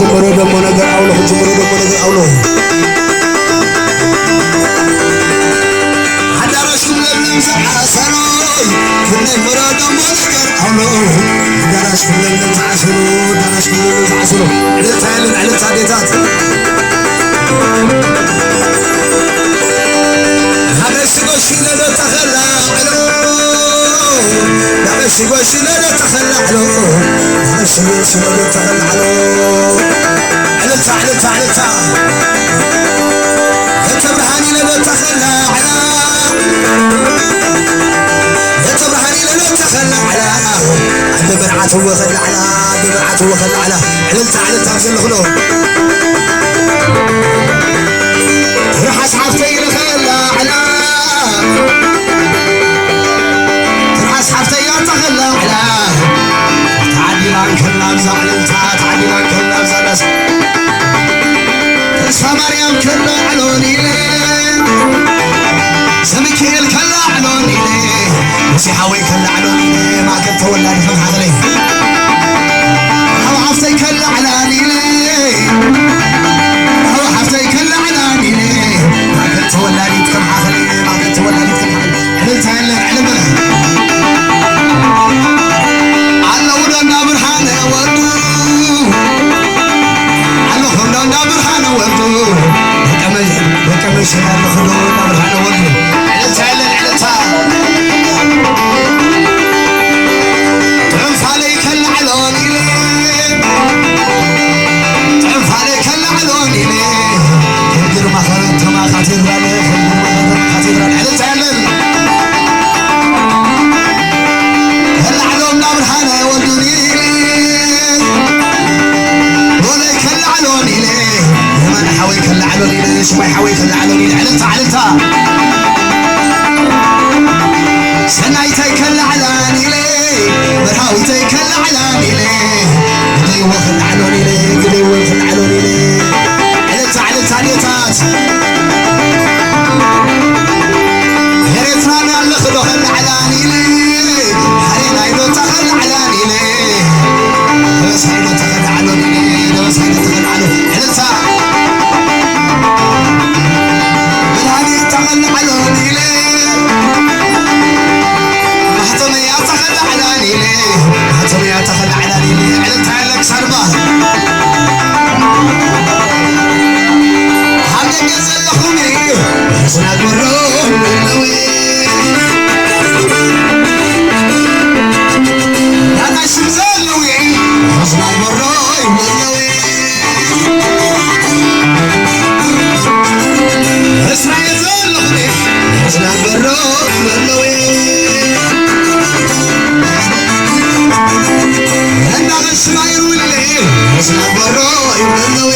ጀምሮ ደሞ ነገር ኣውሎ፣ ጀምሮ ደሞ ነገር ኣውሎ። ኣዳራሽኩም ለምለም ዝዓሰሎ፣ ክንደይ ምሮ ደሞ ነገር ኣውሎ። ኣዳራሽኩም ለምለም ዝዓሰሎ፣ ኣዳራሽኩም ለምለም ዝዓሰሎ። ዕልልታ የለን፣ ዕልልታ ኣዴታት። ሃበሽ ጎሽ ኢለ ዶ ተኸላዕሎ፣ ሃበሽ ጎሽ ኢለ ዶ ተኸላዕሎ፣ ሃበሽ ጎሽ ኢለ ዶ ተኸላዕሎ። ዕልልታ፣ ዕልልታ፣ ዕልልታ። እተ ብርሃን ኢለ ዶ ተኸላዕላ፣ እተ ብርሃን ኢለ ዶ ተኸላዕላ። ኣደ መርዓትዎ ኸላዕላ፣ ኣደ መርዓትዎ ኸላዕላ። ዕልልታ፣ ዕልልታ ኣብ ዘለኹሎ። ትርሓስ ሓፍተይ ኢለ ኸላዕላ፣ ትርሓስ ሓፍተይ እያ ተኸላዕላ። ተዓዲላ እንከላ ኣብዛ ዕልልታ፣ ተዓዲላ እንከላ ኣብዛ ዳስ። ተስፋ ማርያም ከላዕሎን ኢለ፣ ዘሚካኤል ከላዕሎን ኢለ፣ ሙሴ ሓወይ ከላዕሎን ኢለ፣ ማእከል ተወላዲ ከም ሓኽለይ። ሓው ሓፍተይ ከላዕላን ኢለ፣ ሓው ሓፍተይ ከላዕላን ኢለ፣ ማእከል ተወላዲት ከም ሓኽለይ፣ ማእከል ተወላዲት ከም ሓኽለይ። ዕልልታ የለን፣ ዕልል በለ። ኣለዉ ዶ እንዳ ብርሃነ ወዱ፣ ኣለኹም ዶ እንዳ ብርሃነ ወዱ፣ ደቀ መ-፣ ደቀ መንሽር ኣለኹ ዶ እንዳ ብርሃነ ወዱ። ዕልልታ የለን፣ ዕልልታ። ጥንፋለይ ከላዕሎን ኢለ፣ ጥንፋለይ ከላዕሎን ኢለ፣ ከም ግርማ ከተማ ካቴድራል፣ ከም ግርማ ከተማ ካቴድራል። ዕልልታ የለን። ከላዕሎም ናብ ብርሃነ ወልዱኒ፣ ሎለይ ከላዕሎን ኢለ፣ የማነ ሓወይ ከላዕሎን ኢለ፣ ሽማይ ሓወይ ከላዕሎን ኢለ። ዕልልታ፣ ዕልልታ። ሰናይተይ ከላዕላን ኢለ፣ መርሃዊተይ ከላዕላን ኢለ፣ ግደይዎ ከላዕሎን ኢለ፣ ግደይዎ ከላዕሎን ኢለ። ዕልልታ፣ ዕልልታ፣ ዕልልታት። ኤርትራና ኣለኽዶ ከላዕላን ኢለ፣ ሓሬናይዶ ተኸላዕላን ኢለ፣ ደበሳይዶ ተኸላዕሎን ኢለ፣ ደበሳይዶ ተኸላዕሎ። ዕልልታ። መድሃኒት ተኸላዕሎን ኢለ፣ ማሕተመያ ተኸላዕላን ኢለ፣ ማሕተመያ ተኸላዕላን ኢለ። ዕልልታ የለን ክሳድባ። ኣብ ደገ ዘለኹም ሕስና ግበሮ ይብለዊ። ናናሽም ዘለዊ ሕስና ግበሮ ይብለዊ። እስራኤል ዘለኹም ሕስና ግበሮ ይብለዊ። እናኸሽማ ይሩልኒ ሕስና ግበሮ ይብለዊ።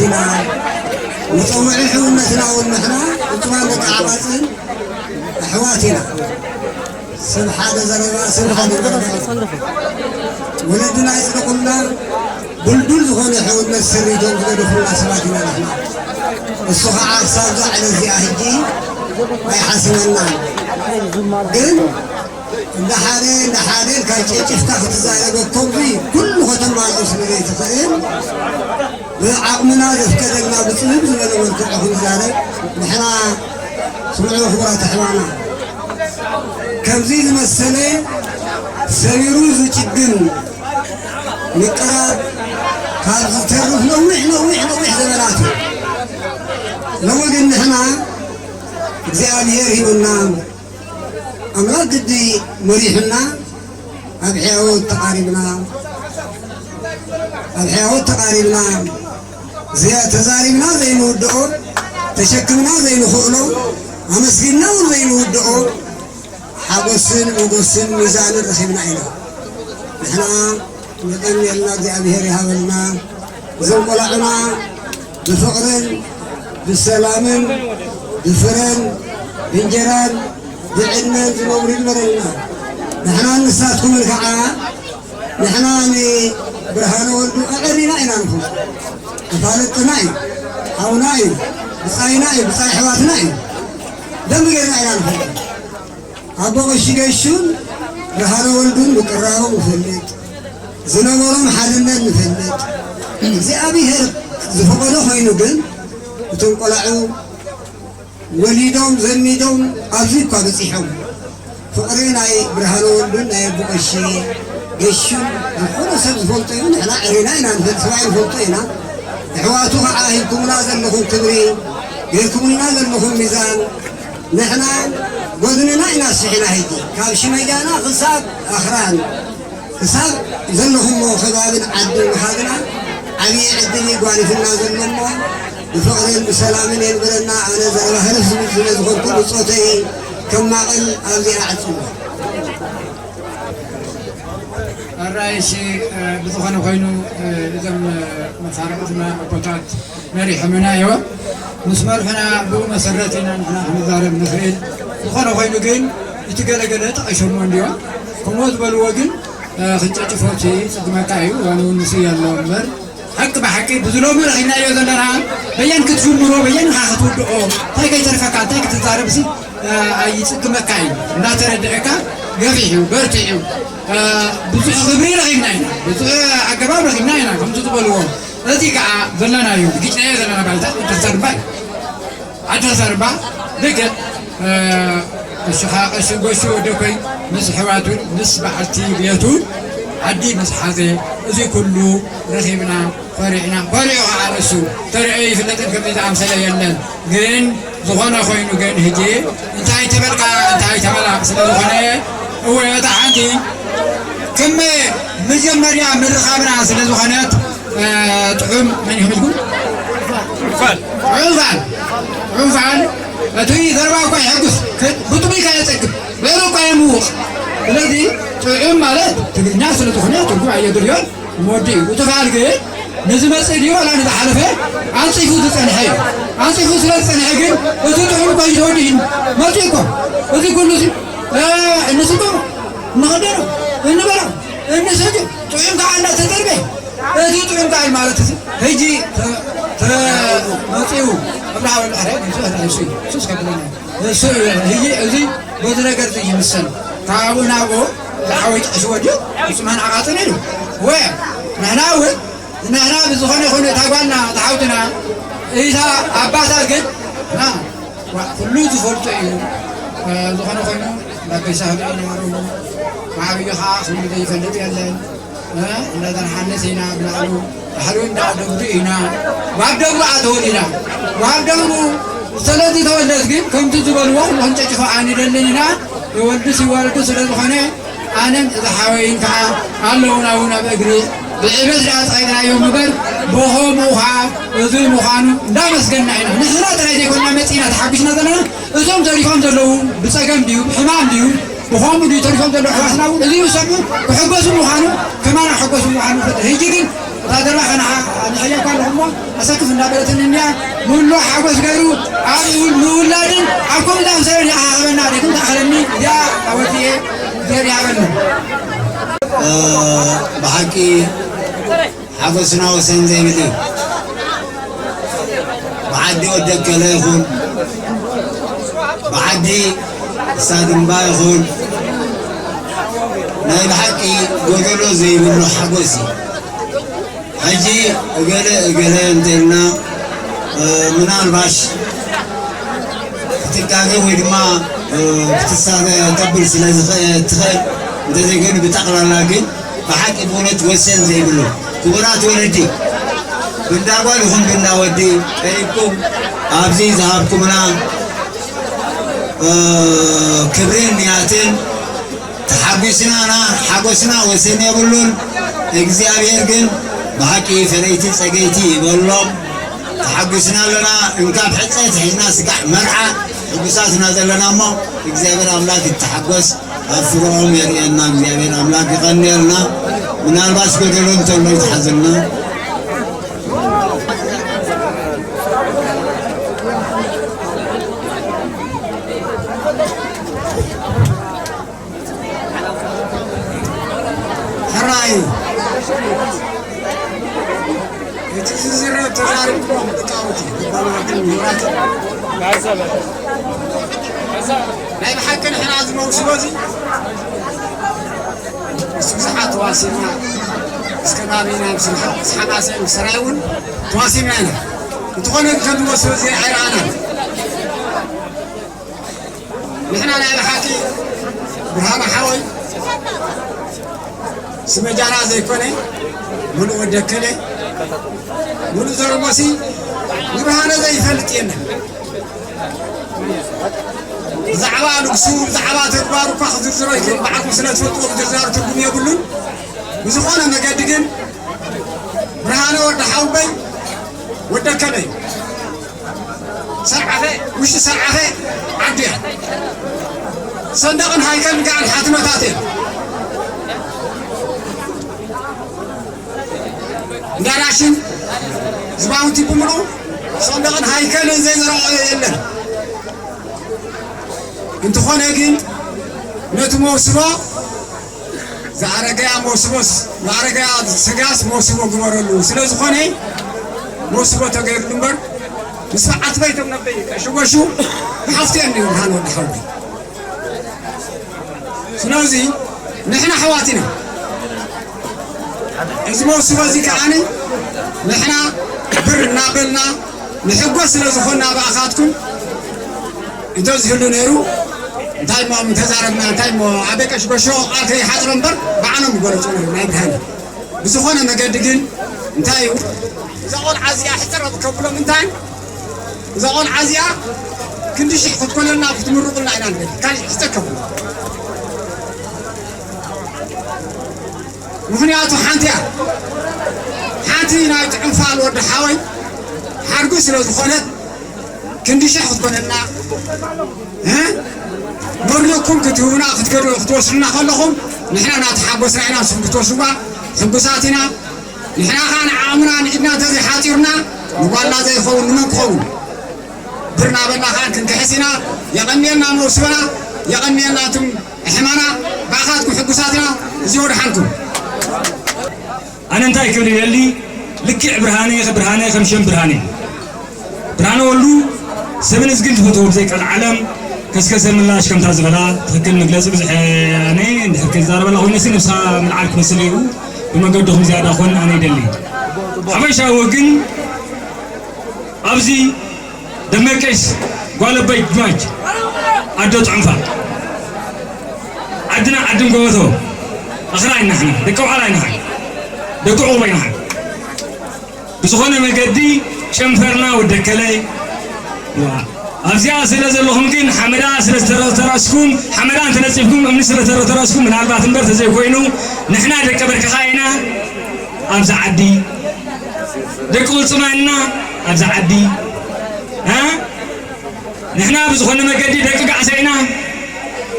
ኢና። ንጸውዒ ሕውነትና እውን ንሕና ፍጹማን ደቂ ዓባጽን ኣሕዋት ኢና። ሰብ ሓደ ዘረባ፣ ሰብ ሓደ ዘረባ። ወለድና ይጽደቑልና፣ ድልዱል ዝኾነ ሕውነት ሰሪቶም ዝገደፉልና ሰባት ኢና ንሕና። እሱ ኸዓ ክሳብ እዛ ዕለት እዚኣ ሕጂ ኣይሓስበናን። ግን እንዳ ሓደ እንዳ ሓደ ኢልካ ጨጭፍካ ክትዛረብ፣ ከምዚ ኩሉ ከተማልኦ ስለ ዘይትኽእል፣ ብዓቕምና ዘፍቀደልና ብጽብብ ዝበለ መልክዑ ክንዛረብ ንሕና ስምዑ ክቡራት ኣሕዋና። ከምዚ ዝመሰለ ሰቢሩ ዝጭግን ምቅራብ ካብ ዝተርፍ ነዊሕ ነዊሕ ነዊሕ ዘመናት እዩ። ሎሚ ግን ንሕና እግዚኣብሔር ሂቡና፣ ኣምላኽ ግዲ መሪሑና፣ ኣብ ሕያወት ተቓሪብና፣ ኣብ ሕያወት ተቓሪብና፣ ዘ-፣ ተዛሪብና ዘይንውድኦ፣ ተሸክምና ዘይንኽእሎ፣ ኣመስጊንና እውን ዘይንውድኦ፣ ሓጎስን ሞጎስን ሚዛንን ረኺብና ኢና። ንሕና መጠን የልና እግዚኣብሔር ይሃበልና። እዞም ቆላዑና ብፍቕርን ብሰላምን ብፍረን ብእንጀራን ብዕድመን ዝነብሩ ይግበረልና። ንሕናን ንሳትኩምን ከዓ፣ ንሕና ንብርሃነ ወልዱ ኣዕሪና ኢና ንኹን። ኣፋለጥና እዩ፣ ሓውና እዩ፣ ብፃይና እዩ፣ ብፃይ ኣሕዋትና እዩ። ደንቢ ጌርና ኢና ንኹን። ኣቦ ቀሺ ገሹን ብርሃነ ወልዱን ምቅርራቦም ንፈልጥ፣ ዝነበሮም ሓድነት ንፈልጥ። እግዚኣብሔር ዝፈቐዶ ኮይኑ ግን እቶም ቆላዑ ወሊዶም ዘሚዶም ኣብዚ እኳ በፂሖም። ፍቕሪ ናይ ብርሃነ ወልዱን ናይ ኣቦ ቀሺ ገሹን ዝኾነ ሰብ ዝፈልጦ እዩ። ንሕና ዕሪና ኢና ንፈልጥ፣ ሰብኣይ ንፈልጦ ኢና። ኣሕዋቱ ከዓ ሂብኩምና ዘለኹም ክብሪ፣ ጌርኩምልና ዘለኹም ሚዛን፣ ንሕና ጎድንና ኢና ስሒና። ሕጂ ካብ ሽመጃና ክሳብ ኣኽራን ክሳብ ዘለኹሞ ከባብን ዓድን ምኻድና ዓብዪ ዕድል እዩ ጓኒፍና ዘሎ እሞ፣ ብፍቕርን ብሰላምን የንብረና። ኣነ ዘረባ ህርፍ ዝብል ስለ ዝኾንኩ ብጾተይ ከማቕል ኣብዚኣ እዕጽዎ። ኣራይ፣ እሺ፣ እ፣ ብዝኾነ ኮይኑ፣ እ፣ እዞም፣ እ፣ መፋርቕትና ኣቦታት መሪሖምና እዮም። ምስ መርሑና ብኡ መሰረት ኢና ንሕና ክንዛረብ ንኽእል። ዝኾነ ኮይኑ ግን እቲ ገለገለ ጠቒሶሞ እንድዮም። ከምኡ ዝበልዎ ግን፣ እ፣ ክንጨጭፎ እቲ ጽግመካ እዩ። ዋን እውን ምስ እያለው እምበር፣ ሓቂ ብሓቂ ብዝሎሚ ረኺብናዮ ዘለና፣ በየን ክትጅምሮ፣ በየን ኢኻ ክትውድኦ፣ እንታይ ከይተርፈካ፣ እንታይ ክትዛረብ ሲ፣ እ፣ ኣይጽግመካ እዩ። እንዳተረድአካ ገፊሕ እዩ፣ በርቲዕ እዩ። እ፣ ብዙሕ ክብሪ ረኺብና ኢና፣ ብዙሕ ኣገባብ ረኺብና ኢና፣ ከምቲ ዝበልዎ። እዚ ከዓ ዘለናዮ፣ ግጭናዮ ዘለና ባይታ፣ ተሰርባ እዩ። ኣደሰርባ ልክዕ፣ እ፣ እሽኻ ቀሺ ጎሹ ወደኮይ ምስ ኣሕዋቱን ምስ በዓልቲ ቤቱን ዓዲ ምስ ሓዘ፣ እዚ ኩሉ ረኺብና፣ ኮሪዕና፣ ኮሪዑ ኸዓ ንሱ፣ ተሪዑ ይፍለጥን ከምዚ ዝኣምሰለ የለን። ግን ዝኾነ ኮይኑ ግን ሕጂ እንታይ ተበልካ፣ እንታይ ተበላ ስለ ዝኾነ፣ እወ፣ እታ ሓንቲ ከም መጀመርያ ምርኻብና ስለ ዝኾነት፣ እ፣ ጥዑም መን ይኹም ኢልኩም? ዑንፋን። ዑንፋን። ዑንፋን። እቲ ዘረባ እኳ የሐጉስ፣ ክ-፣ ብጥሙይ እኳ የጸግብ፣ ብዕሩ እኳ የምውቕ። ስለዚ ጥዑም ማለት ትግርኛ ስለ ዝኾነ ትርጉም ኣየድልዮን፣ መወዲ እዩ። እቲ ፋል ግን ንዝመጽእ ድዩ ዋላ ንዝሓለፈ ኣንጺፉ ዝጸንሐ እዩ። ኣንጺፉ ስለ ዝጸንሐ ግን እቲ ጥዑም እኳ እዩ ተወዲኡ መጺኡ እኮ። እዚ ኩሉ እዚ፣ እ፣ እንስከሞ፣ እንኸደኖ፣ እንበሎ፣ እንሰትዮ፣ ጥዑም ከዓ እንዳተጠርበ፣ እቲ ጥዑም ቃል ማለት እዚ ሕጂ ተ-፣ ተ-፣ መጺኡ ኣብርሃ ወልደ ሕራይ ንሱ ኣዳይሱ እዩ። ንሱስ ከብለና። ንሱ እዩ። ሕጂ እዚ በዚ ነገር እዚ ይምሰል። ካብ ኣብኡ ናብኡ ዝሓወይ ጥቕሲ ወዲኡ ፍጹም ሃንዓቓጽን ኢሉ። ወ-፣ ንሕና እውን፣ ንሕና ብዝኾነ ይኹን እታ ጓልና፣ እታ ሓውትና፣ እታ ኣባታ ግን፣ ና፣ ዋ-፣ ኩሉ ዝፈልጦ እዩ። እ፣ ዝኾነ ኮይኑ፣ ናብ ገዛ ህድእ ኢና፣ ማዕብዩ ኸዓ ኩሉ ዘይፈልጥ የለን። እ፣ እንዳተንሓንስ ኢና ብላዕሉ፣ ባሕሪ እንዳደጉዱ ኢና። ዋብ ደጉ ኣተወሊዳ። ዋብ ደጉ ስለዚ ተወልደት ግን ከምቲ ዝበልዎ ኩሉ ክንጨጭፎ ኣይንደልን ኢና። የወልድስ ይወልዱ ስለ ዝኾነ ኣነን እዛ ሓወይን ከዓ ኣለዉና እውን ኣብ እግሪ ብዕበት ደኣ ጸቒጥናዮም እምበር ብኸምኡ ኸዓ እዚ ምዃኑ እንዳመስገንና ኢና። ንሕና ጥራይ ዘይኮንና መጺእና ተሓጒስና ዘለና፣ እዞም ተሪፎም ዘለዉ ብጸገም ድዩ ብሕማም ድዩ ብኸምኡ ድዩ ተሪፎም ዘለዉ ኣሕዋትና እውን እዚ ይሰምዑ ክሕገዙ ምዃኑ ከማና ክሕገዙ ምዃኑ ንፈልጥ። ሕጂ ግን እታ ደርባ ከነሓ ንሕየልካ ኣለኹ እሞ ኣሰክፍ እንዳበለትኒ እኒኣ። ምሉእ ሓጎስ ገይሩ ኣብ ምውላድን ኣብ ከምዚ ኣምሰለን ይሃበና ደክም ተኣኸለኒ። እዚኣ ዓወት እየ። እግዚኣብሔር ይሃበና። ብሓቂ ሓጎስና ወሰን ዘይብል እዩ። ብዓዲ ወደከለ ይኹን ብዓዲ ሳድምባ ይኹን ናይ ብሓቂ ጎደሎ ዘይብሉ ሓጎስ እዩ። ሕጂ እገለ እገለ እንተልና ምናልባሽ ክትጋገ ወይ ድማ ክትሳተ ተብል ስለ ትኽእል እንተዘይኮይኑ ብጠቕላላ ግን ብሓቂ ብእውነት ወሰን ዘይብሉ ክቡራት ወለዲ ብንዳ ጓል ይኹን ብንዳ ወዲ ቀሪብኩም ኣብዚ ዝሃብኩምና ክብርን ንያትን ተሓጒስናና ሓጎስና ወሰን የብሉን። እግዚኣብሔር ግን ብሓቂ ፈለይቲ ጸገይቲ ይበሎም። ተሓጒስና ኣለና። እንካብ ሕጸት ሒዝና ስጋዕ መርዓ ሕጉሳትና ዘለና እሞ እግዚኣብሔር ኣምላክ ይተሓጎስ። ኣብ ፍርዖም የርእየና እግዚኣብሔር ኣምላክ ይቐንየልና። ምናልባት ጎደሎ እንተሎ ይትሓዝልና። ሕራይ እቲ ዝዝረብ ተዛሪብኩም ሊቃውንቲ ልቦና ግን ምሁራት ናይ ብሓቂ ንሕና ዝመውስቦ እዚ ምስ ብዙሓት ተዋሲብና እስከ ናበይና ምስ ሓማሴን ምስ ሰራይ እውን ተዋሲብና ኢና። እንተኾነ ግን ከም ዝመስሎ እዚ ኣይረኣናን። ንሕና ናይ ብሓቂ ብርሃነ ሓወይ ስመጃና ዘይኮነ ሙሉእ ወደከለ ሙሉእ ዘረሞሲ ንብርሃነ ዘይፈልጥ የለን። ብዛዕባ ልግሱ ብዛዕባ ተግባሩ እኳ ክዝርዝሮ ይክእል በዓልኩም ስለ ትፈልጥዎ ዝርዛሩ ትርጉም የብሉን። ብዝኾነ መገዲ ግን ብርሃነ ወዲ ሓውበይ ወደከለ እዩ። ሰርዓኸ ውሽጢ ሰርዓኸ ዓዱ እያ። ሰንደቕን ሃይከልን ከኣ ሓትኖታት እየን። እንዳ ዳሽን ዝባውንቲ ብምሉ ሰንደቕን ሃይከልን ዘይዘረኦ የለን። እንተኾነ ግን ነቲ መውስቦ ዝኣረገያ መውስቦስ ዝኣረገያ ስጋስ መውስቦ ግበረሉ ስለ ዝኾነ መውስቦ ተገይሩሉ እምበር ምስ በዓልቲ ቤቶም ነበይ ቀሽበሹ ብሓፍትኦም እዩ ብርሃን ወዲ ሓውዲ። ስለዚ ንሕና ኣሕዋት ኢና። እዚ መውስቦ እዚ ከዓኒ ንሕና ብር እናበልና ንሕጎስ ስለ ዝኾንና ብኣኻትኩም እንተዝህሉ ነይሩ እንታይ እሞ ተዛረብና እንታይ እሞ ኣበ ቀሽበሾ ቃል ከይሓፅሮ እምበር ባዕሎም ይገለፁ ነይሩ ናይ ብርሃን። ብዝኾነ መገዲ ግን እንታይ እዩ እዛ ቆልዓ እዚኣ ሕፅር ኣብ ከብሎም እንታይ እዛ ቆልዓ እዚኣ ክንዲ ሽሕ ክትኮነልና ክትምርቁልና ኢና ንብል ካልእ ሕፅር ከብሎ ምኽንያቱ ሓንቲ እያ። ሓንቲ ናይ ጥዑም ፋል ወዲ ሓወይ ሓርጉ ስለ ዝኾነት ክንዲ ሽሕ ክትኮነልና እ መርዶኩም ክትህቡና ክትገድሉ ክትወስዱና ከለኹም ንሕና እናተሓጎስና ኢና ንስኹም ክትወስዱዋ ሕጉሳት ኢና። ንሕና ኸዓ ንዓቕምና ንኢድና እንተዘይሓፂሩና ንጓልና ዘይኸውን ንመን ክኸውን? ብር ናበልና ኸዓ ክንክሕስ ኢና። የቐንየልና መውስቦና የቐንየልና እትም ሕማና ብኣኻትኩም ሕጉሳት ኢና። እዚ ወድሓንኩም። ኣነ እንታይ ክብል ይደሊ ልክዕ ብርሃነ ብርሃነ ከም ሸም ብርሃነ ብርሃነ ወሉ ሰብን እዝግን ዝፈትዎ ብዘይቃል ዓለም ከስከሰ ምላሽ ከምታ ዝበላ ትኽክል መግለፂ ብዙሕ ኣነ እንድሕር ከይዛረበላ ኮይነሲ ነብሳ ምልዓል ክመስል እዩ። ብመገድኹም ዝያዳ ኮን ኣነ ይደሊ ሓበሻ ወግን ኣብዚ ደመቀሽ ጓለበይ ድማጅ ኣዶ ጥዑምፋ ዓድና ዓድን ጎበቶ ኣኽራይ ናሕና ደቂ ባዕላ ናሕና ደቂ ዑቕበይ ናሕና ብዝኾነ መገዲ ጨንፈርና ወደከለ ኣብዚኣ ስለ ዘለኹም ግን ሓመዳ ስለ ዝተረተረስኩም ሓመዳ እንተነፂፍኩም እምኒ ስለ ተረተረስኩም ምናልባት እምበር ተዘይኮይኑ ንሕና ደቂ በርከኻ ኢና ኣብዚ ዓዲ ደቂ ውፅማና ኣብዚ ዓዲ ንሕና ብዝኾነ መገዲ ደቂ ጋዕሰ ኢና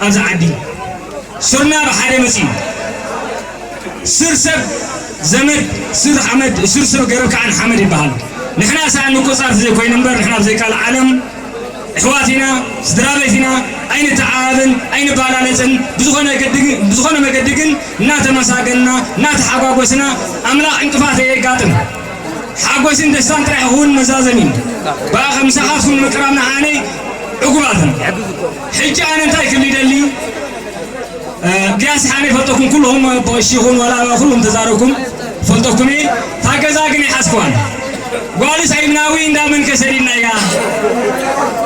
ኣብዚ ዓዲ ሱርና ብሓደ መፂኡ ሱር ሰብ ዘመድ ሱር ሓመድ፣ ሱር ሱር ገረብ ከዓ ሓመድ ይበሃል። ንሕና ሰኣን ምቁጻር ዘይኮይኑ እምበር፣ ንሕና ብዘይ ካልእ ዓለም ኣሕዋት ኢና፣ ስድራ ቤት ኢና፣ ኣይንተዓባብን፣ ኣይንበላለጽን። ብዝኾነ ገዲ ግን፣ ብዝኾነ መገዲ ግን እናተመሳገንና፣ እናተሓጓጎስና፣ ኣምላኽ ዕንቅፋት የየጋጥም። ሓጎስን ደስታን ጥራሕ ይኹን መዛዘሚ። ብኣኸ ምሳኻትኩም ንምቅራብና ኣነ ዕጉባትን። ሕጂ ኣነ እንታይ ክብል ይደሊ? እ፣ ግያስ ሓነ ይፈልጠኩም ኩልኹም፣ ብቐሺ ይኹን ዋላ ኩልኹም ተዛረብኩም ይፈልጠኩም እየ። እታ ገዛ ግን ይሓዝክዋን። ጓልስ ኣይምናዊ እንዳመን ከሰዲድናያ?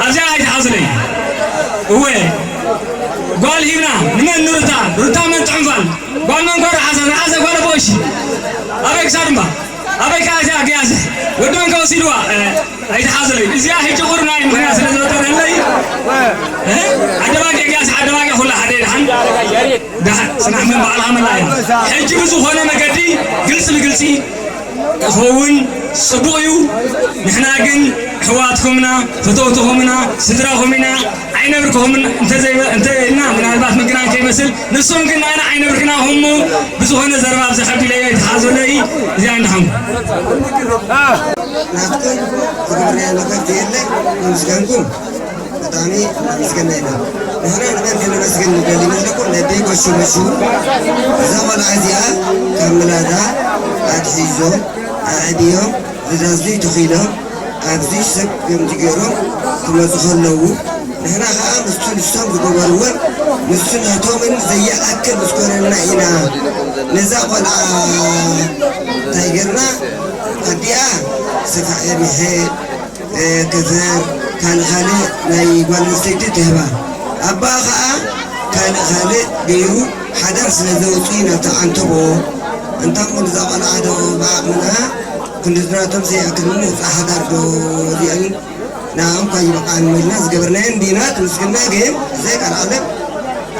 ኣብዚኣ ኣይትሓዙለይ። እወ፣ ጓል ሂብና ንመን? ንሩታ። ሩታ መን ትሕንፋል? ጓል መን ጓል ሓዛ? ሓዛ ጓል ብቐሺ። ኣበይ ክሳድ እምባ? ኣበይ ከኣ እዚኣ ግያስ? ወዲ መን ከወሲድዋ? እ፣ ኣይትሓዙለይ። እዚኣ ሕጂ ቁርናይ ምኽንያት ስለ ዝፈጠረለይ፣ እ? ዓደባጊዕ ግያስ ዓደባጊዕ ኩላ ሓደ ደሓን። ደሓን፣ ጽናሕ ምን በዓልኻ መላእያ። ሕጂ ብዝኾነ መገዲ ግልጺ ብግልጺ ክኸውን ጽቡቕ እዩ። ንሕና ግን ኣሕዋትኩምና፣ ፈተውትኹምና፣ ስድራኹም ኢና። ኣይነብርኩምን እንተ ዘይበ-፣ እንተ ኢልና ምናልባት ምግናን ከይመስል፣ ንሶም ግን ንኣና ኣይነብርክናኹም እሞ ብዝኾነ ዘረባ ኣብዚ ከቢለዮ ኣይትሓዙለይ። እዚኣ እንዳሓንኩ። ናፍቆት ዝገብረያ ነገር የለን። ነመስገንኩም። ብጣዕሚ ነመስገን ኢና። ንሕና ንመን ከነመስግን ንደሊ መስለኩም? ነደይ ጎሹ ጎሹ። እዛ ቆልዓ እዚኣ ካብ ምላዳ ኣትሒዞም ኣዕብዮም፣ ዝዳዙይ ተኺሎም፣ ኣብዚ ሰብ ከምዚ ገይሮም ክመጹ ከለዉ፣ ንሕና ኸኣ ምስቲ ንሶም ዝገበርዎን ንሱ ናቶምን ዘይኣክል ምስ ኮነና ኢና ነዛ ቆልዓ እንታይ ጌርና፣ ኣዲኣ ሰፋ የሚሐ፣ እ፣ ከፈር፣ ካልእ ካልእ ናይ ጓል ኣንስተይቲ ትህባ። ኣባኣ ኸኣ ካልእ ካልእ ገይሩ ሓዳር ስለ ዘውጽኡ ኢና ተዓንተቦ። እንታሞ ነዛ ቆልዓ ዶ ብዓቕምና ክንድዝናቶም ዘይኣክል ምውጻእ ሓዳር ዶ እዚኣን ንዓኦም እኳ ይበቕዓን ኢልና ዝገበርናየን ዲና ትምስግና ግን ዘይቃል ዓለም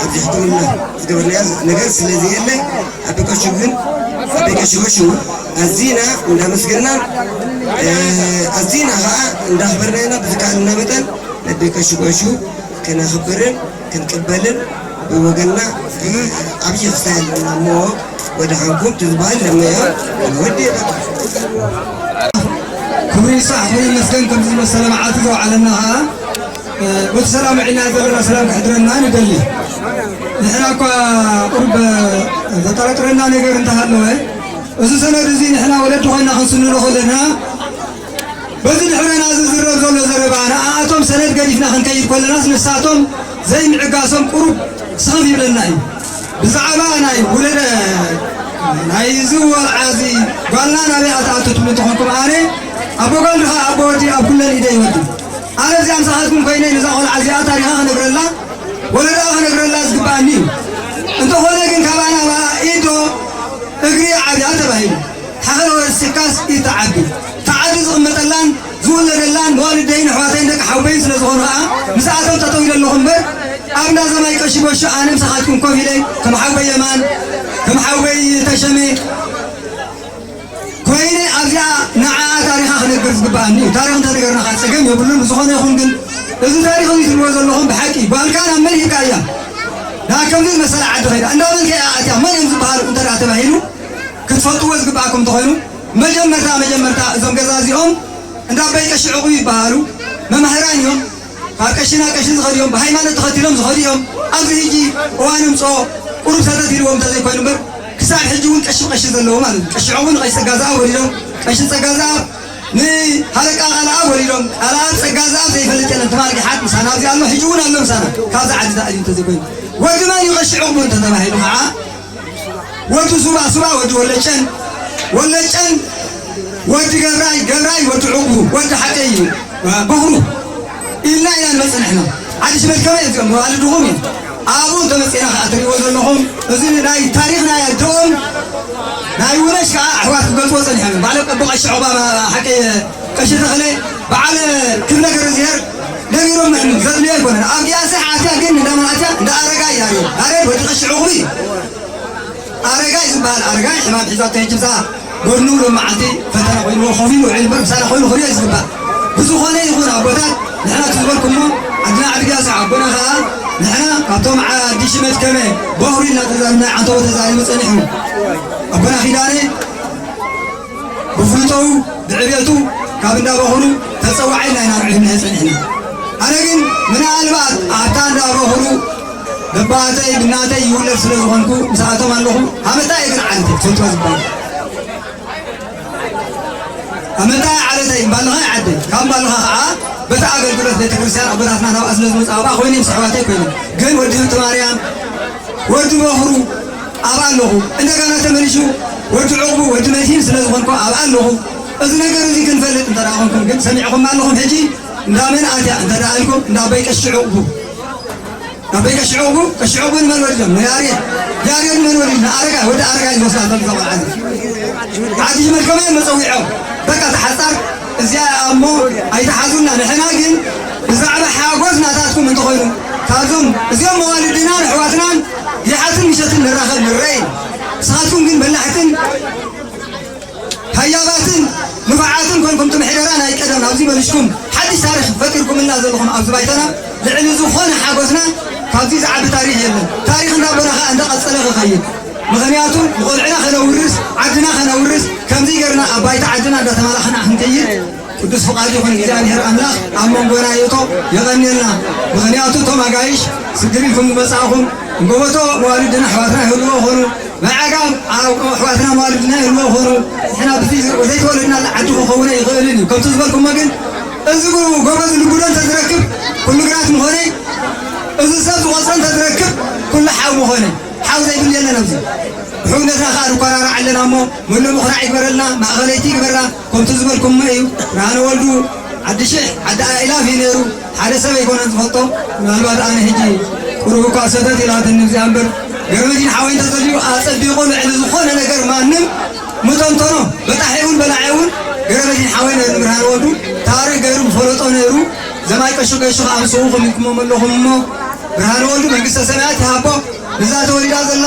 ኣብዚሕኩምልና ዝገበርናዮ ነገር ስለ ዘየለ ኣቢ ቀሹ ግን ኣቢ ቀሹ ቀሹ ኣዚና እንዳመስገና፣ እ፣ ኣዚና ኸዓ እንዳኽበርናዮና ብዝከኣልና መጠን ነቢ ቀሹ ቀሹ ከነኽብርን ክንቅበልን ብወገንና፣ እ፣ ዓብዪ ክስታይ ኣለና እሞ ወደ ሓንኩም ትዝበሃል ለመዮ ወዲ ክብሪ ይስራሕ፣ ክብሪ ይመስገን። ከምዚ ዝመሰለ መዓልቲ ዘውዓለና ኸዓ፣ እ፣ በቲ ሰላም ውዒልና ዘለና ሰላም ክሕድረና ንደሊ። ንሕና እኳ ቁሩብ ዘጠራጥረና ነገር እንተሃለወ፣ እዚ ሰነድ እዚ ንሕና ወለዲ ኮይና ክንስንዶ ከለና፣ በዚ ድሕረና ዝዝረብ ዘሎ ዘረባ፣ ንኣኣቶም ሰነድ ገዲፍና ክንከይድ ከለናስ፣ ንሳቶም ዘይምዕጋሶም ቁሩብ ስኽፍ ይብለና እዩ። ብዛዕባ ናይ ውለደ ናይዚ ወልዓ እዚ ጓልና ናበይ ኣትኣቱ ትብሉ እንተኾንኩም፣ ኣነ ኣቦ ጓል ድኻ ኣቦ ወዲ ኣብ ኩለን ኢደ ይወዲ። ኣነ እዚኣ ምሳኻትኩም ኮይነ ነዛ ቆልዓ እዚኣ ታሪኻ ክነግረላ፣ ወለዳ ክነግረላ ዝግብኣኒ እዩ። እንተኾነ ግን ካባና ኢድ ዶ እግሪ ዓብያ ተባሂሉ። ሓኸል ወሲካስ ኢድ ትዓቢ። ተዓዲ ዝቕመጠላን ዝውለደላን መዋልደይን ኣሕዋተይን ደቂ ሓውበይን ስለ ዝኾኑ ኸዓ ምስኣቶም ጠጠው ኢለ ኣለኹ እምበር ኣብ እንዳ ዘማይ ቀሺ ጎሹ ኣነ ምሳኻትኩም ኮፍ ኢለ ከም ሓውበይ የማን፣ ከም ሓውበይ ተሸሜ ኮይነ ኣብዚኣ ንዓኣ ታሪኻ ክነግር ዝግብኣኒ እዩ። ታሪኽ እንተነገርና ኸዓ ጸገም የብሉን። ብዝኾነ ይኹን ግን እዚ ታሪኽ እዚ ትብልዎ ዘለኹም ብሓቂ ጓልካ ናብ መን ሂብካ እያ? ናብ ከምዚ ዝመሰለ ዓዲ ኸይዳ እንዳ መን ከ እያ ኣትያ? መን እዮም ዝበሃሉ እንተ ደኣ ተባሂሉ ክትፈልጥዎ ዝግብኣኩም እንተኾይኑ መጀመርታ መጀመርታ እዞም ገዛ እዚኦም እንዳ ኣባይ ቀሺ ዕቑብ ይበሃሉ። መማህራን እዮም። ካብ ቀሺ ናብ ቀሺ ዝኸዱ እዮም። ብሃይማኖት ተኸቲሎም ዝኸዱ እዮም። ኣብዚ ሕጂ እዋን እምፅኦ ቁሩብ ሰተት ኢልዎም እንተዘይኮይኑ እምበር ክሳብ ሕጂ እውን ቀሺ ብቀሺ ዘለዉ ማለት እዩ። ቀሺ ዕቑብ ንቀሺ ጸጋ ዘኣብ ወሊዶም፣ ቀሺ ጸጋ ዘኣብ ንሃለቃ ቃልኣብ ወሊዶም፣ ቃልኣብ ጸጋ ዘኣብ ዘይፈልጥ የለን። ትማሊ ሓት ምሳና ኣብዚ ኣሎ፣ ሕጂ እውን ኣሎ ምሳና። ካብዚ ዓዲ ተኣልዩ እንተዘይኮይኑ ወዲ መን እዩ ቀሺ ዕቑብ እንተተባሂሉ ከዓ ወዲ ሱባ፣ ሱባ ወዲ ወለጨን፣ ወለጨን ወዲ ገብራይ፣ ገብራይ ወዲ ዕቑቡ፣ ወዲ ሓቀይ እዩ፣ በኹሩ ኢልና ኢና ንመጽእ ንሕና። ዓዲ ሽመት ከመይ እዮም እዚኦም? መዋልድኹም እዩ። ኣብኡ እንተመጺእና ከኣ ትርእይዎ ዘለኹም፣ እዚ ናይ ታሪኽ ናይ ኣደኦም፣ ናይ ውነሽ ከኣ ኣሕዋት ክገልጽዎ ጸኒሖም እዮም። ባዕሎም ቀቦ ቀሺ ዑቕባ ሓቀይ ቀሺ ተኽለ፣ በዓል ክብለ ገረዝሄር ነጊሮም እዮም። ዘድልዮ ኣይኮነን። ኣብ ጊያሰ ኣትያ ግን እንዳ መን ኣትያ? እንዳ ኣረጋይ ያሬድ። ያሬድ ወዲ ቀሺ ዕቑብ እዩ። ኣረጋይ ዝበሃል ኣረጋይ ሕማም ሒዛቶ ሂጂ ብዛ ጎድኑ ሎም መዓልቲ ፈተና ኮይንዎ ኮፍ ኢሉ ውዒሉ እምበር ምሳና ኮይኑ ክሪኦ እዩ ዝግባእ። ብዝኾነ ይኹን ኣቦታት ንሕና እቲ ዝበልኩሞ ዓድና ዓዲ ጊያሰ ኣቦና ኸዓ ንሕና ካብቶም ዓዲ ሽመት ከመ በኹሪ ኢልና ተዛሪብና ዓንተቦ ተዛሪቡ ጸኒሑ ኣቦና ኪዳነ ብፍልጠቱ ብዕቤቱ ካብ እንዳበኹሩ ተጸዋዓይ ናይ ናብዕድ ንሕጸን ሕና ኣነ ግን ምናልባት ኣብታ እንዳበኹሩ በባተይ ብናተይ ይውለድ ስለ ዝኾንኩ ምስኣቶም ኣለኹ። ሃመታ እየ ግን ዓለተይ ትፈልጥዋ ዝበሃል ሃመታ ዓለተይ ባልኻ ዓደይ ካብ ባልኻ ከዓ በቲ ኣገልግሎት ቤተክርስትያን ኣቦታትና ናብኣ ስለ ዝመፅኣባ ኮይነ ምስ ኣሕዋተይ ኮይነ ግን ወዲ ህብቲ ማርያም ወዲ በኹሩ ኣብኣ ኣለኹ። እንደገና ተመሊሹ ወዲ ዕቑቡ ወዲ መድሂን ስለ ዝኾንኩ ኣብኣ ኣለኹ። እዚ ነገር እዚ ክንፈልጥ እንተ ደኣ ኮንኩም ግን ሰሚዕኹም ኣለኹም። ሕጂ እንዳ መን ኣትያ እንተ ደኣ ኢልኩም እንዳ ኣቦይ ቀሺ ዕቑቡ ኣቦይ ቀሺ ዕቑቡ ቀሺ ዕቑቡ ንመን ወሊዶም? ንያሬድ። ያሬድ ንመን ወሊድ? ንኣረጋይ ወዲ ኣረጋይ ዝወስዳ ዘሎ ቆልዓ እዚ ሓድሽ መልከመ መፀዊዖም በቃ ተሓፃር እዚኣ እሞ ኣይተሓዙና። ንሕና ግን ብዛዕባ ሓጎስ ናታትኩም እንተኾይኑ ካብዞም እዚኦም መዋልድናን ኣሕዋትናን ይሓትን ምሸትን ንራኸብ ንረይ ንስኻትኩም ግን በላሕትን ሃያባትን ንፉዓትን ኮንኩም እቲ ምሕደራ ናይ ቀደም ኣብዚ መሊስኩም ሓድሽ ታሪኽ ፈጢርኩምልና ዘለኹም ኣብዚ ባይታና ልዕሊ ዝኾነ ሓጎስና ካብዚ ዝዓቢ ታሪኽ የለን። ታሪኽ እንዳቦና ከዓ እንዳቐጸለ ክኸይድ ምኽንያቱ ንቖልዕና ከነውርስ ዓድና ከነውርስ ከምዚ ገርና ኣብ ባይታ ዓድና እንዳተማላኽና ክንከይድ ቅዱስ ፍቓድ ይኹን። እግዚኣብሔር ኣምላኽ ኣብ መንጎና ይእቶ። የቐንየልና። ምኽንያቱ እቶም ኣጋይሽ ስግር ኢልኩም ዝመጻእኹም እንጎቦቶ መዋልድና ኣሕዋትና ይህልዎ ኾኑ መዓጋም ኣብ ኣሕዋትና መዋልድና ይህልዎ ኾኑ ንሕና ብዚ ዘይተወለድናሉ ዓዲ ክኸውን ኣይኽእልን እዩ። ከምቲ ዝበልኩሞ ግን እዚ ጎበዝ ልጉዶ እንተዝረክብ ኩሉ ግራት ምኾነ፣ እዚ ሰብ ዝቖፅሮ እንተዝረክብ ኩሉ ሓው ምኾነ። ሓው ዘይብል የለን ኣብዚ። ብሕውነትና ከዓ ንኮራራዕ ኣለና እሞ ሙሉእ ምኹራዕ ይግበረልና፣ ማእኸለይቲ ይግበርና። ከምቲ ዝበልኩሞ እዩ። ብርሃነ ወልዱ ዓዲ ሽሕ ዓዲ ኣእላፍ እዩ ነይሩ። ሓደ ሰብ ኣይኮነን ዝፈልጦ። ምናልባት ኣነ ሕጂ ቁሩብ እኳ ሰተት ኢላትኒ እዚኣ እምበር ገረመዲን ሓወይ እንተዘልዩ ኣጸቢቑ ልዕሊ ዝኾነ ነገር ማንም ምተንተኖ በጣሒ እውን በላዒ እውን ገረመዲን ሓወይ ነይሩ። ብርሃነ ወልዱ ታሪኽ ገይሩ ዝፈለጦ ነይሩ። ዘማይ ቀሹ ገሹ ከዓ ምስኡ ኮሚትኩም ኣለኹም እሞ ብርሃነ ወልዱ መንግስተ ሰማያት ይሃቦ። እዛ ተወሊዳ ዘላ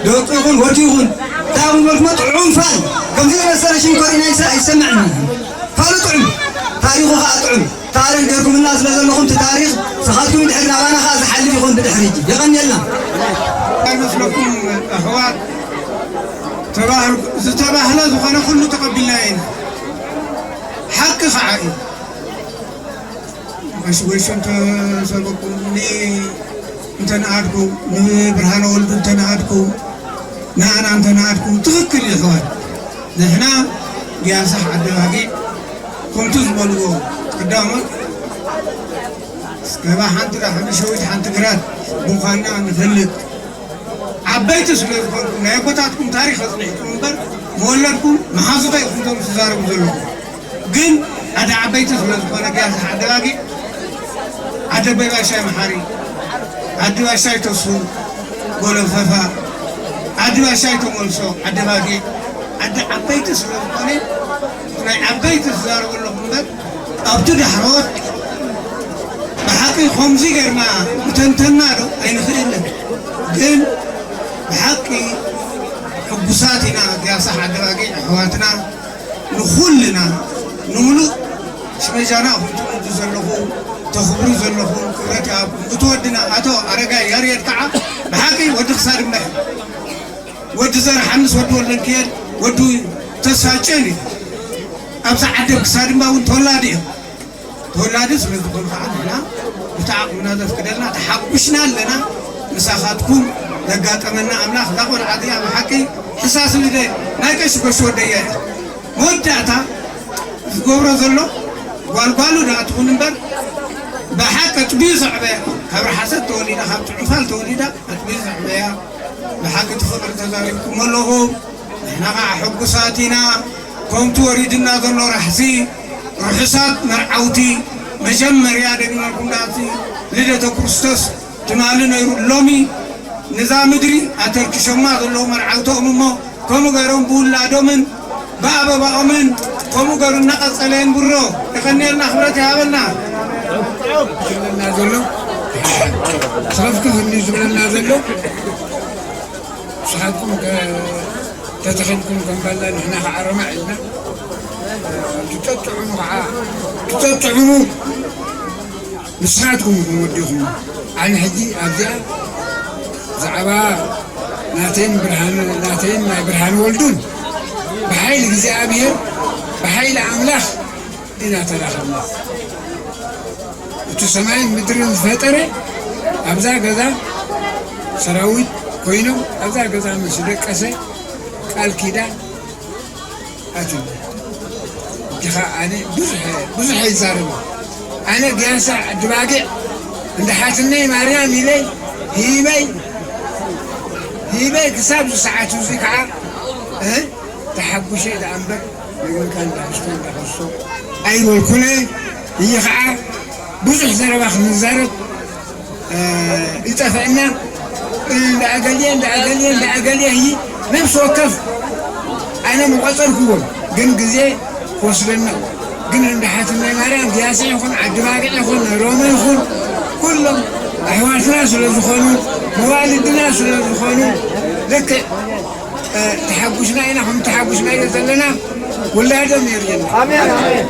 ደቂ ይኹን ወዲ ይኹን እንታይ ይኹን በልኩሞ ጥዑም ፋል ከምዚ ዝመሰለ ሽንኮር ኢና ይሰ- ኣይሰምዕን። ፋሉ ጥዑም ታሪኹ ከዓ ጥዑም ታሪኽ ገርኩምና ስለ ዘለኹም እቲ ታሪኽ ስኻትኩም ድሕሪ ናባና ከዓ ዝሓልፍ ይኹን ብድሕሪ ሕጂ የቐንየልና። ኣይመስለኩም ኣሕዋት ተባህል ዝተባህለ ዝኾነ ኩሉ ተቐቢልና ኢና ሓቂ ከዓ እዩ። ቀሺ ጎሹ እንተሰበኩም ንኢ እንተነኣድኩ ንብርሃነ ወልዱ እንተነኣድኩ ንኣና እንተነኣድኩ ትኽክል ይሕዋት ንሕና ያሳሕ ዓደባጊ ከምቱ ዝበልዎ ቀዳሞት ገባ ሓንቲ ላሕሚ ሸዊት ሓንቲ ግራት ምዃንና ንፈልጥ ዓበይቲ ስለ ዝኾንኩም ናይ ኣቦታትኩም ታሪኽ ኣፅኒዕኩም እምበር መወለድኩም መሓዙኸ ኢኹም ቶም ትዛረቡ ዘለኹም ግን ኣደ ዓበይቲ ስለ ዝኾነ ጊያሳ ዓደ ባጊዕ ዓደ ኣቦይ ባሻይ መሓሪ ዓዲ ባሻይ ተስፉ ጎለፈፋ ዓዲ ባሻይ ተመልሶ ዓደ ባጊዕ ዓዲ ዓበይቲ ስለ ዝኾነ ናይ ዓበይቲ ትዛረቡ ኣለኹም እምበር ኣብቲ ዳሕሮት ብሓቂ ከምዚ ጌርና ምተንተና ዶ ኣይንኽእልን ግን ብሓቂ ሕጉሳት ኢና ጊያሳ ዓደ ባጊዕ ኣሕዋትና ንኹልና ንምሉእ ሽመጃና ኢኹም ትምዱ ዘለኹ ተኽብሩ ዘለኹም ክብረት ይሃብኩም እቲ ወድና ኣቶ ኣረጋይ ያሬድ ከዓ ብሓቂ ወዲ ክሳድ እምበር ወዲ ዘርሓንስ ወዲ ወልደንክኤል ወዲ ተስፋጭን እዩ ኣብዛ ዓደብ ክሳድ እምባ እውን ተወላዲ እዮም ተወላዲ ስለ ዝኾኑ ከዓ ንሕና እቲ ዓቕምና ዘፍቅደልና ተሓጒስና ኣለና ምሳኻትኩም ዘጋጠመና ኣምላኽ እዛ ቆልዓ እዚኣ ብሓቂ ሕሳስ ልደ ናይ ቀሺ ጎሽ ወደያ እያ መወዳእታ ዝገብሮ ዘሎ ጓልጓሉ ደኣ ትኹን እምበር ብሓቂ ኣጥቢዩ ዘዕበያ ካብ ረሓሰት ተወሊዳ ካብ ጥዑፋል ተወሊዳ ኣጥቢዩ ዘዕበያ ብሓቂ እቲ ፍቕሪ ተዛሪብኩም ኣለኹም ንሕና ከዓ ሕጉሳት ኢና ከምቲ ወሪድና ዘሎ ራሕሲ ርሑሳት መርዓውቲ መጀመርያ ደግመልኩም ዳእቲ ልደተ ክርስቶስ ትማሊ ነይሩ ሎሚ ንዛ ምድሪ ኣተርኪሾማ ዘለዉ መርዓውቶኦም እሞ ከምኡ ገይሮም ብውላዶምን ብኣበባኦምን ከምኡ ገይሩ እናቐጸለ የንብሮ የቐንየልና ክብረት ይሃበልና ዝብለና ዘሎ ሰፍክፍ እንዲ ዝብለና ዘሎ ንስኻትኩም ተተኺልኩም ከም ባላ ንሕና ከዓ ረማዕ ኢልና ትጠጥዕሙ ከዓ ትጠጥዕሙ ንስኻትኩም ኢኹም ወዲኹም ኣነ ሕጂ ኣብዚኣ ብዛዕባ ናተይን ብርሃን ናተይን ናይ ብርሃን ወልዱን ብሓይሊ እግዚኣብሔር፣ ብሓይሊ ኣምላኽ ኢና ተራኸብና። እቲ ሰማይን ምድርን ዝፈጠረ ኣብዛ ገዛ ሰራዊት ኮይኖም ኣብዛ ገዛ ምስ ደቀሰ ቃል ኪዳን ኣትዩ። እንዲኻ ኣነ ብዙሕ ብዙሕ ኣይዛረብን። ኣነ ግያሳ ዓዲ ባጊዕ እንዳ ሓትነይ ማርያም ኢለይ ሂበይ ሂበይ ክሳብ ዝሰዓት እዚ ከዓ እ ተሓጉሸ ደኣ እምበር ንግንካ እንዳሕዝኮ እንዳኸሶ ኣይበልኩነ። እየ ከዓ ብዙሕ ዘረባ ክንዛረብ ይጠፍአና። እንዳኣገልየ እንዳኣገልየ እንዳኣገልየ እይ ነፍሲ ወከፍ ኣነ ምቆፀርኩዎም ግን ግዜ ክወስደና። ግን እንዳ ሓትነይ ማርያም ግያሳ ይኹን ዓዲ ባጊዕ ይኹን ሮማ ይኹን ኩሎም ኣሕዋትና ስለ ዝኾኑ መዋልድና ስለ ዝኾኑ ልክዕ ተሓጉስና ኢና። ከም ተሓጉስናዮ ዘለና ውላዶም የርእየና። ኣሜን፣ ኣሜን።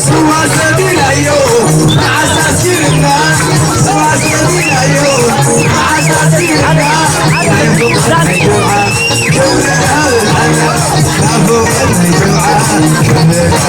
ስዋ ሰቲናዮ መዓስ ኣስኪርና፣ ስዋ ሰቲናዮ መዓስ ኣስኪርና፣ ናይ ፍቕሪ ናይ ጆዓ ክብሪ ሃበና፣ ናፍቖት ናይ ጆዓ ክብሪ ሃበና።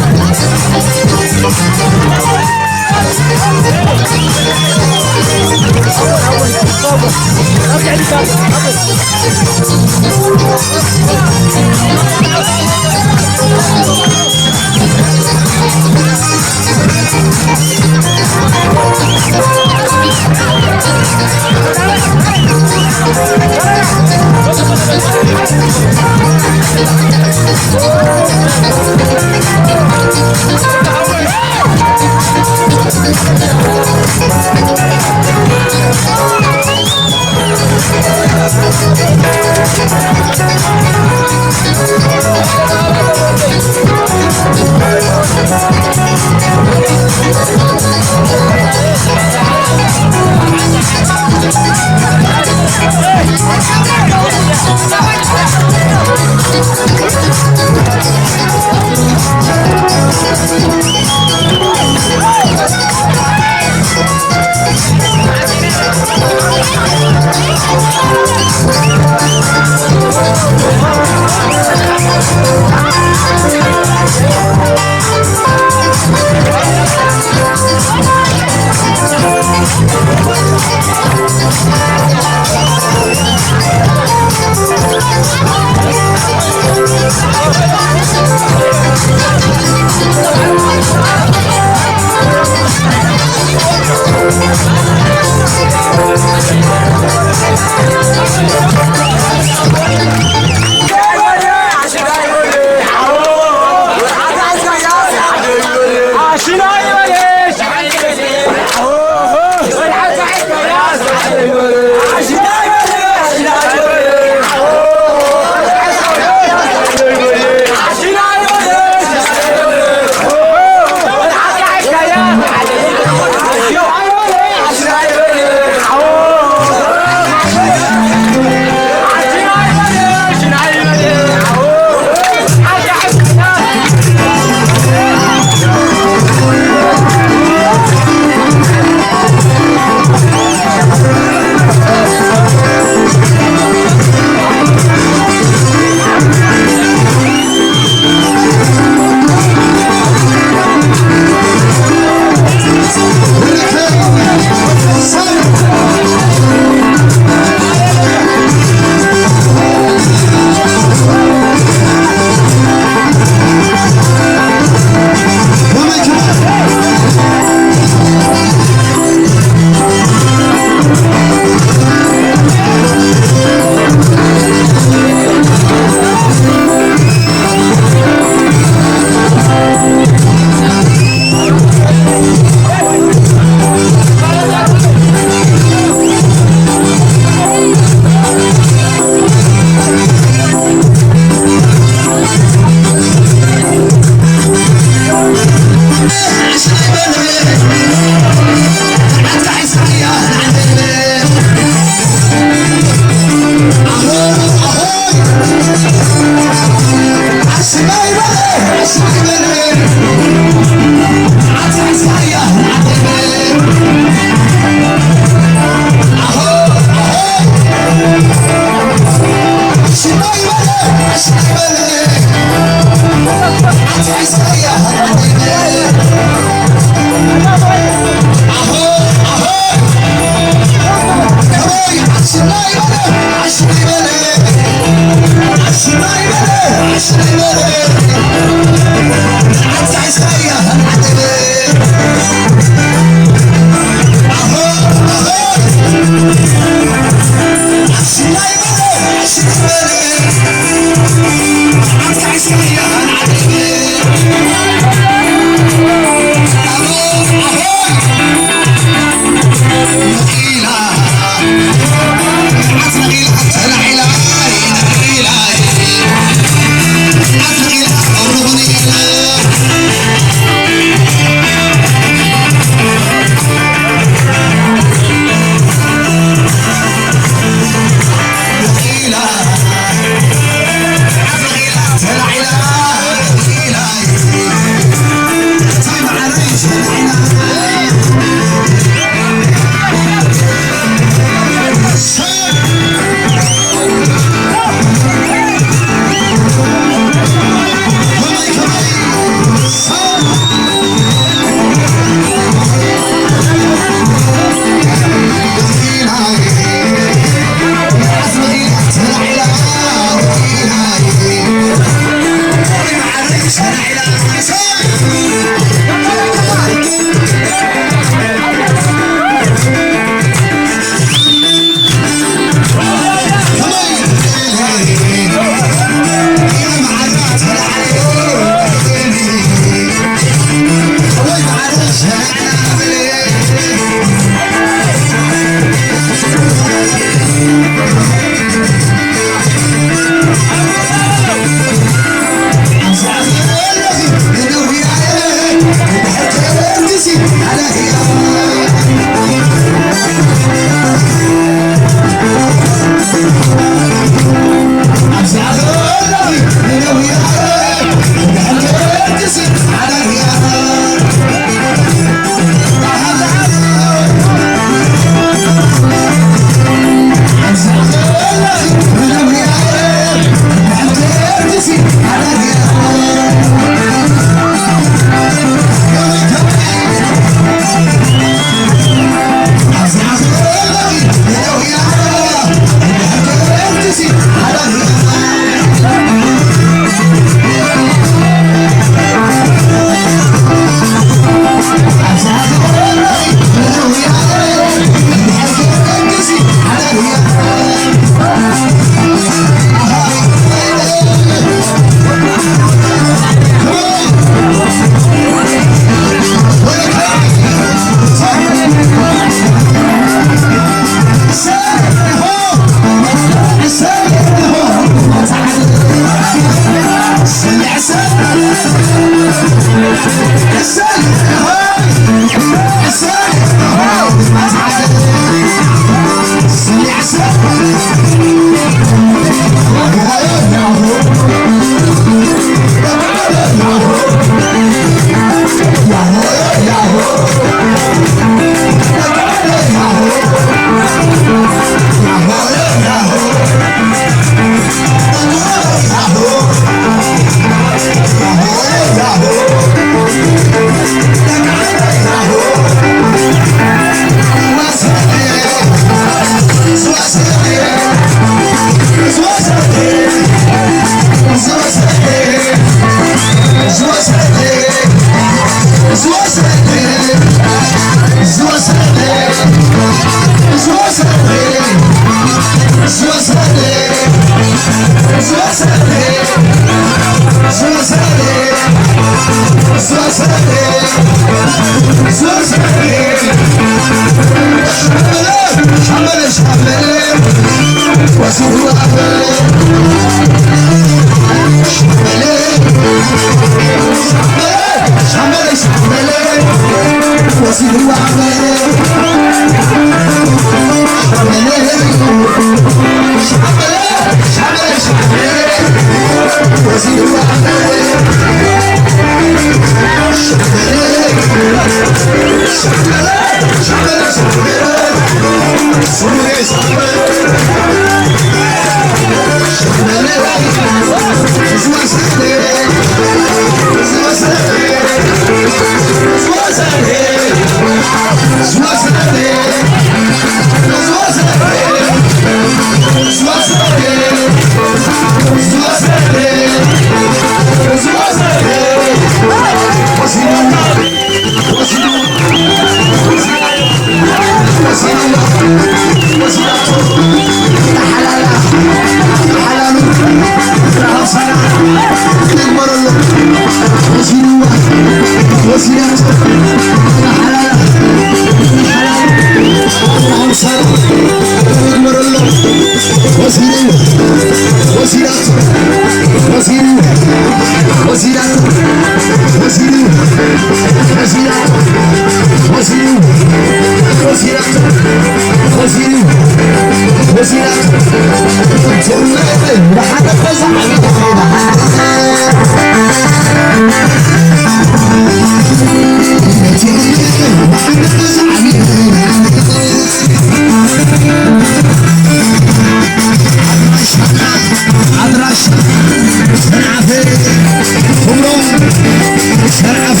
ሸርዓፈ